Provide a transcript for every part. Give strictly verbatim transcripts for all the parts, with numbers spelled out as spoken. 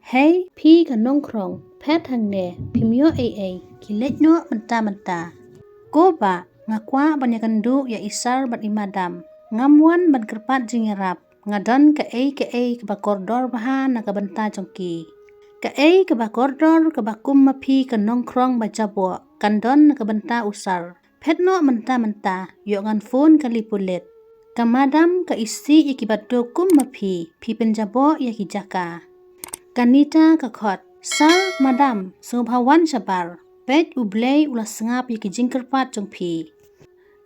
Hei, phi ka nongkhrong, phet hangne, phim ïoh ei ei, ki leit noh mynta mynta. Ko bah, nga kwah ban ïakynduh ïa i sir bad i madam. Ngam wan ban kyrpad jingïarap, nga don kaei kaei kaba kordor bha na ka bynta jong ki. Kaei kaba kordor kaba kum ma phi ka nongkhrong ba jaboh, kan don na ka bynta u sir. Phet noh mynta mynta, ïoh ngan phone kali pulit. Ka madam ka isih ïa ki bad duk kum ma phi, phi pynjaboh ïa ki jaka. Ka Nita ka khot, sir, madam, sngewbha wan shabar. Peit U Blei u la sngap ïa ki jingkyrpad jong phi.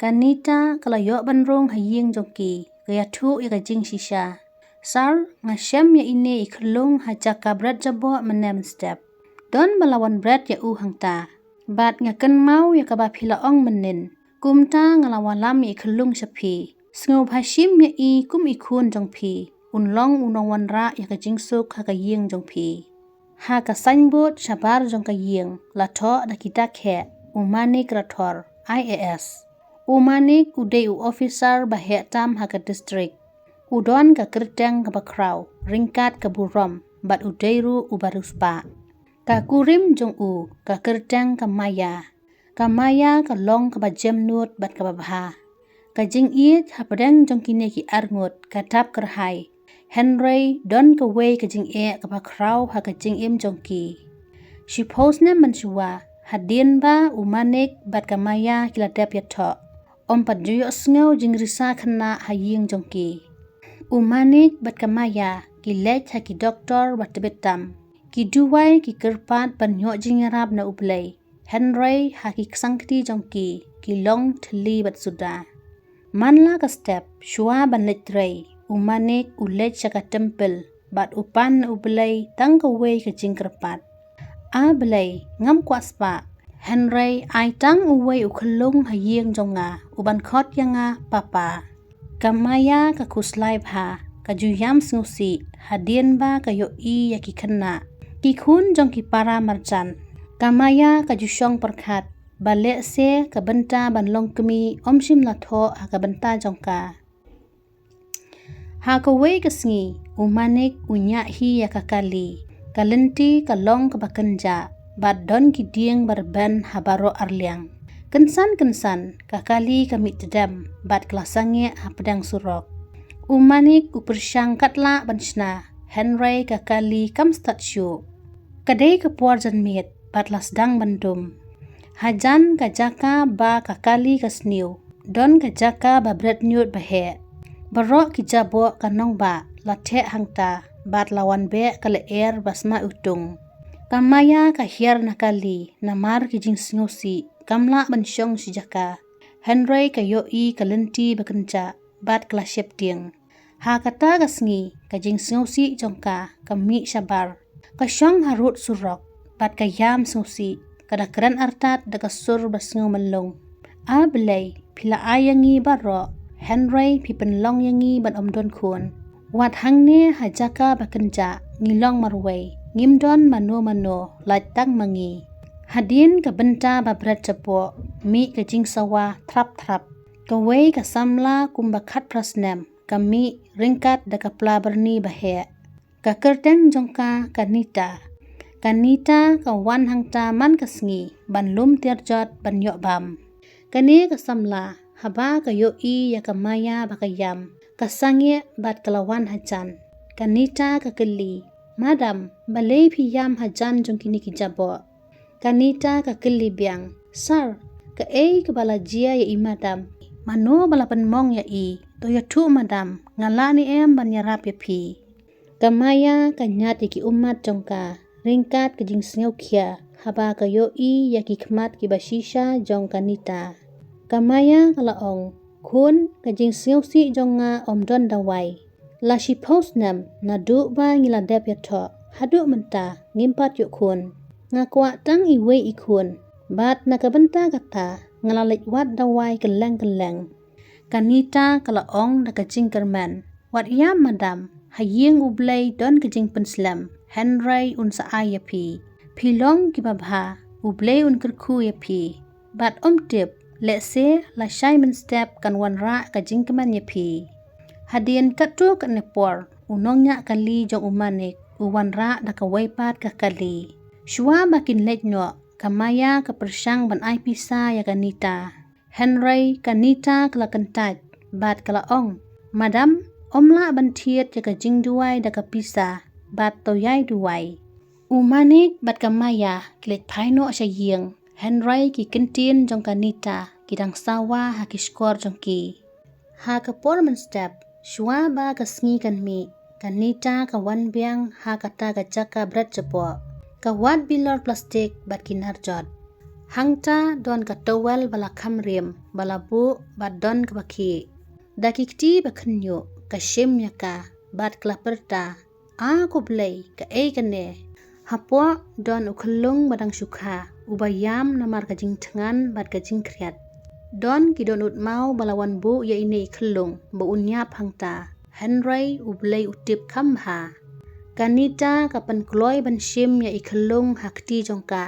Ka Nita ka la ïoh ban rung ha ïing jong ki, ka ïathuh ïa ka jingshisha. Sir, nga shem ïa ine i khyllung ha jaka bret jaboh mynne mynstep. Don ba la wan bret ïa u hangta. Bad nga kynmaw ïa kaba phi la ong mynnin. Kumta nga la wallam ïa i khyllung sha phi. Sngewbha shim ïa i kum i khun jong phi. Un long u nongwanrah ïa ka jingsuk ha ka ïing jong phi. Ha ka signboard shabar jong ka ïing, la thoh da ki dak heh, u Manik Rathor, I A S. U Manik u dei u officer ba heh tam ha ka district. U don ka kyrteng kaba khraw, ryngkat ka burom, bad u dei ruh u bariewspah. Ka kurim jong u, ka kyrteng ka Maya. Ka Maya ka long kaba jemnud bad kaba bha. Ka jingïeit hapdeng jong kine ki arngut ka dap kyrhai. Hynrei don kawei ka jingeh kaba khraw ha ka jingim jong ki. Shiphew snem mynshuwa, hadien ba u Manik bad ka Maya ki la dep ïathoh, ym pat ju ïohsngew jingrisa khynnah ha ïing jong ki. U Manik bad ka Maya ki leit ha ki doktor ba tbit tam. Ki duwai ki kyrpad ban ïoh jingïarap na U Blei. Hynrei ha ki ksangkti jong ki, ki long thylli bad suda. Man la ka step, shuwa ban leit trei, u Manik u leit sha ka templ, bad u pan na U Blei tang kawei ka jingkyrpad. A Blei, ngam kwah spah, hynrei ai tang uwei u khyllung ha ïing jong nga, u ban khot ïa nga papa. Ka Maya ka khuslai bha, ka ju ïam sngewsih, hadien ba ka ïohi ïa ki khynnah, ki khun jong ki para marjan. Ka Maya ka ju shong pyrkhat, ba lehse ka bynta ban long kmie ym shym la thoh ha ka bynta jong ka. Ha kawei ka sngi, u Manik u ñiah hi ïa ka kali, ka lynti ka long kaba kynjah, bad don ki dieng ba rben ha baroh arliang. Kynsan kynsan, ka kali ka mih tdem, bad ka la sangeh hapdeng surok. U Manik u pyrshang katba lah ban shna, hynrei ka kali kam stad shuh. Ka dei ka por janmiet, bad la sdang ban dum. Hajan ka jaka ba ka kali ka sniew, don ka jaka ba bret ñiut ba heh. Baroh ki jaboh ka nongbah, la theh hangta, bad la wan beh ka lyer ba sma utung. Ka Maya ka hiar na kali, namar ki jingsngewsih, kam lah ban shong shi jaka. Hynrei ka ïohi ka lynti ba kynjah, bad ka la sheptieng. Ha kata ka sngi, ka jingsngewsih jong ka, ka mih shabar. Ka shong harud surok, bad ka ïam sngewsih, ka da kren artat da ka sur ba sngew myllung. A Blei, phi la ai ïa ngi baroh, hynrei phi pynlong ïa ngi ban ym don khun. Wat hangne ha jaka ba kynjah, ngi long marwei, ngim don mano mano, lait tang ma ngi. Hadien ka bynta ba bret jaboh, mih ka jingsawa thrap thrap. Kawei ka samla kumba khatphra snem, ka mih ryngkat da ka pla byrni ba heh. Ka kyrteng jong ka ka Nita. Ka Nita ka wan hangta man ka sngi, ban lum tiar jot ban ïoh bam. Kane ka samla, haba ka ïohi ïa ka Maya ba ka ïam, ka sangeh bad ka la wan hajan. Ka Nita ka kylli, madam, balei phi ïam hajan jong kine ki jaboh? Ka Nita ka kylli biang, sir, kaei kaba la jia ïa i madam? Mano ba la pynmong ïa i? To ïathuh madam, nga lah ne em ban ïarap ïa phi? Ka Maya ka ñiad ïa ki ummat jong ka, ryngkat ka jingsngewkhia, haba ka ïohi ïa ki khmat kiba shisha jong ka Nita. Ka Maya ka la ong, khun, ka jingsngewsih jong nga ym don dawai. La shiphew snem, naduh ba ngi la dep ïathoh, haduh mynta, ngim pat ïoh khun. Nga kwah tang iwei i khun, bad na ka bynta kata, nga la leit wad dawai kylleng kylleng. Ka Nita ka la ong da ka jingkyrmen, wat ïam madam, ha ïing U Blei don ka jingpynslem, hynrei un sa ai ïa phi. Phi long kiba bha, U Blei un kyrkhu ïa phi. Bad ym tip, lehse, lashai mynstep kan wanrah ka jingkmen ïa phi. Hadien katto katne por, u nongñiah kali jong u Manik, u wanrah da kawei pat ka kali. Shuwa ba kin leit noh, ka Maya ka pyrshang ban ai pisa ïa ka Nita. Hynrei ka Nita ka la kyntait, bad ka la ong, "Madam, ym lah ban thied ïa ka jingduwai da ka pisa, bad to ïai duwai." U Manik bad ka Maya ki leit phai noh sha ïing, hynrei ki ktien jong ka Nita ki dang sawa ha ki shkor jong ki. Ha ka por mynstep, shuwa ba ka sngi kan mih, ka Nita ka wan biang ha kata ka jaka bret jaboh. Ka wad bilor plastik bad ki narjot. Hangta don ka towel ba la kham rim, ba la buh bad don kaba khih. Da ki kti ba khynñiuh, ka shim ïa ka, bad ka la pyrta, "A ko Blei, kaei kane?" Hapoh don u khyllung ba dang shu kha, uba ïam namar ka jingthngan bad ka jingkhriat. Don ki dohnud maw ba la wan buh ïa ine i khyllung ba un ïap hangta. Hynrei U Blei u tip kham bha. Ka Nita ka pynkloi ban shim ïa i khyllung ha kti jong ka.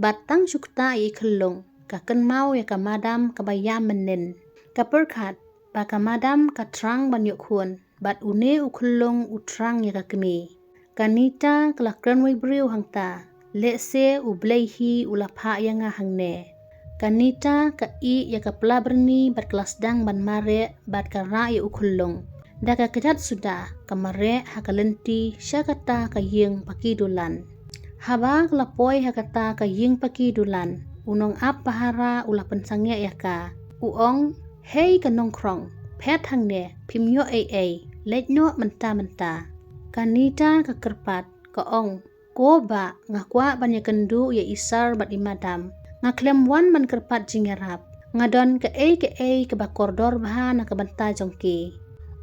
Bad tang shu ktah ïa i khyllung, ka kynmaw ïa ka Madam kaba ïam mynnin. Ka pyrkhat ba ka Madam ka thrang ban ïoh khun, bad une u khyllung u thrang ïa ka kmie. Ka Nita ka la kren wei briew hangta, lehse U Blei hi u la phah ïa nga hangne. Ka Nita ka ïeh ïa ka pla byrni bad ka la sdang ban mareh bad ka rah ïa u khyllung. Da ka kjat suda ka mareh ha ka lynti sha kata ka ïing paki dulan. Haba ka la poi ha kata ka ïing paki dulan, u nongap pahara u la pynsangeh ïa ka. U ong, "Hei ka nongkhrong, phet hangne, phim ïoh ei ei, leit noh mynta mynta." Ka Nita ka kyrpad, ka ong, "Ko bah, nga kwah ban ïakynduh ïa i sir bad i madam. Nga khlem wan ban kyrpad jingïarap. Nga don kaei kaei kaba kordor bha na ka bynta jong ki."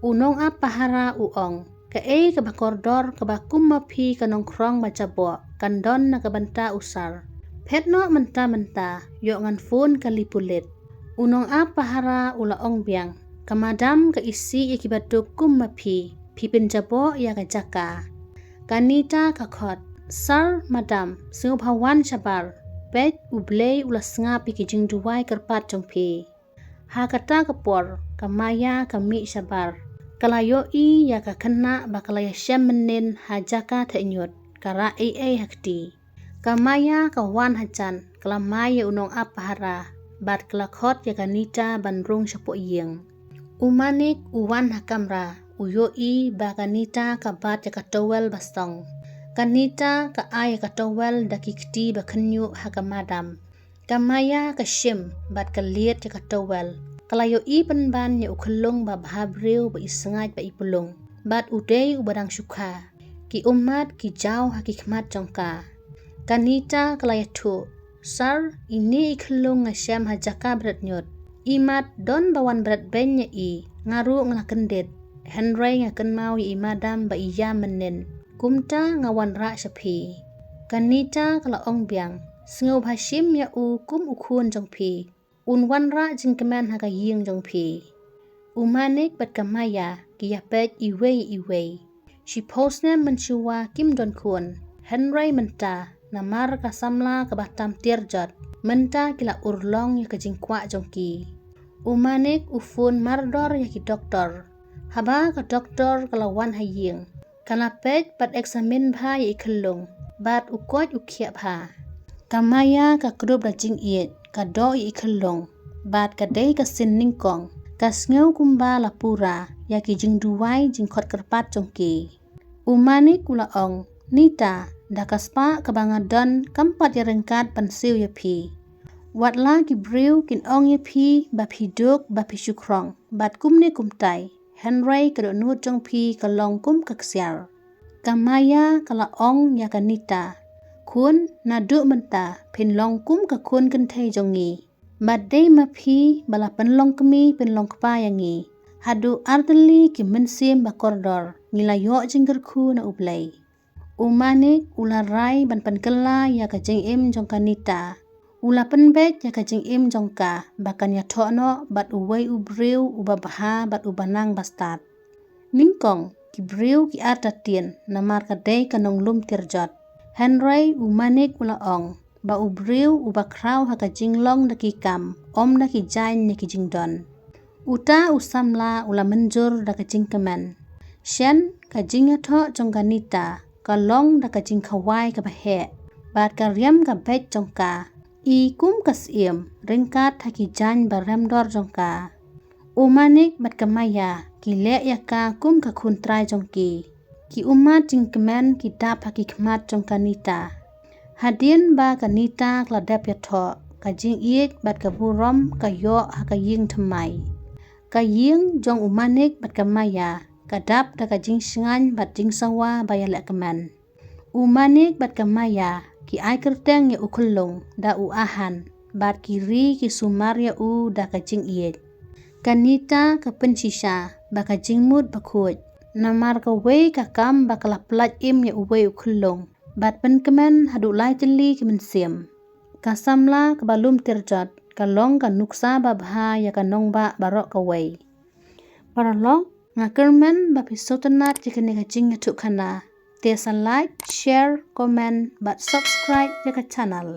U nongap pahara u ong, "Kaei kaba kordor kaba kum ma phi ka nongkhrong ba jaboh kan don na ka bynta u sir? Phet noh mynta mynta, ïoh ngan phone kali pulit." U nongap pahara u la ong biang, "Ka madam ka isih ïa kiba duk kum ma phi, phi pynjaboh ïa ka jaka." Ka Nita ka khot, "Sir, madam, sngewbha wan shabar. Peit U Blei u la sngap ïa ki jingduwai kyrpad jong phi." Ha kata ka por, ka Maya ka mih shabar. Ka la ïohi ïa ka khynnah ba ka la ïashem mynnin ha jaka theh ñiut, ka rah ei ei ha kti. Ka Maya ka wan hajan, ka la mai ïa u nongap pahara, bad ka la khot ïa ka Nita ban rung shapoh ïing. U Manik u wan ha kamra, u ïohi ba ka Nita ka bat ïa ka towel ba song. Ka Nita ka ai ïa ka towel da ki kti ba khynñiuh ha ka madam. Ka Maya ka shim bad ka lied ïa ka towel. Ka la ïohi pynban ïa u khyllung ba bha briew ba i sngaid ba i pulung. Bad u dei uba dang shu kha. Ki ummat ki jaw ha ki khmat jong ka. Ka Nita ka la ïathuh, "Sir, ine i khyllung nga shem ha jaka bret ñiut. Imat don ba wan bret beiñ ïa i, nga ruh nga la kyndit. Hynrei nga kynmaw ïa i madam ba i ïam mynnin. Kumta nga wanrah sha phi." Ka Nita ka la ong biang, "Sngewbha shim ïa u kum u khun jong phi. Un wanrah jingkmen ha ka ïing jong phi." U Manik bad ka Maya ki ïapeit iwei iwei. Shiphew snem mynshuwa kim don khun. Hynrei mynta, namar ka samla kaba tam tiar jot, mynta ki la urlong ïa ka jingkwah jong ki. U Manik u phone mardor ïa ki doktor. Haba ka doktor ka la wan ha ïing, ka la peit bad eksamin bha ïa i khyllung, bad u koit u khiah bha. Ka Maya ka kdup da jingïeit, ka doh ïa i khyllung, bad ka dei ka sien nyngkong, ka sngew kumba la pura ïa ki jingduwai jingkhot kyrpad jong ki. U Manik u la ong, "Nita, da ka spah kaba nga don kam pat ïaryngkat ban siew ïa phi. Wat la ki briew kin ong ïa phi ba phi duk ba phi shu khrong, bad kumne kumtai, hynrei ka dohnud jong phi ka long kum ka ksiar." Ka Maya ka la ong ïa ka Nita, "Khun, naduh mynta phin long kum ka khun kynthei jong ngi. Bad dei ma phi ba la pynlong kmie pynlong kpa ïa ngi. Haduh artylli ki mynsiem ba kordor ngi la ïoh jingkyrkhu na U Blei." U Manik u la rai ban pynkylla ïa ka jingim jong ka Nita. U la pynbeit ïa ka jingim jong ka ba kan ïathoh noh bad uwei u briew uba bha bad uba nang ba stad. Nyngkong ki briew ki artatien namar ka dei ka nonglum tiar jot. Hynrei u Manik u la ong ba u briew uba khraw ha ka jinglong da ki kam, ym da ki jaiñ ne ki jingdon. Uta u samla u la mynjur da ka jingkmen. Shen ka jingïathoh jong ka Nita ka long da ka jingkhawai kaba heh, bad ka riam ka beit jong ka i kum ka syiem ryngkat ha ki jaiñ ba rem dor jong ka. U Manik bad ka Maya ki leh ïa ka kum ka khun trai jong ki. Ki ummat jingkmen ki dap ha ki khmat jong ka Nita. Hadien ba ka Nita ka la dep ïathoh, ka jingïeit bad ka burom ka ïoh ha ka ïing thymmai. Ka ïing jong u Manik bad ka Maya ka dap da ka jingshngaiñ bad jingsawa ba ïalehkmen. U Manik bad ka Maya ki ai kyrteng ïa u khyllung da u Ahan, bad ki ri ki sumar ïa u da ka jingïeit. Ka Nita ka pynshisha ba ka jingmut bakhuid namar kawei ka kam ba ka la pyllait im ïa uwei u khyllung bad pynkmen haduh lai tylli ki mynsiem. Ka samla kaba lum tirjot ka long ka nuksa babha ïa ka nongbah baroh kawei. Paralok, nga kyrmen ba phi sngewtynnat ïa kane ka jingïathuhkhana. Te sa like, share, comment bad subscribe ïa ka channel.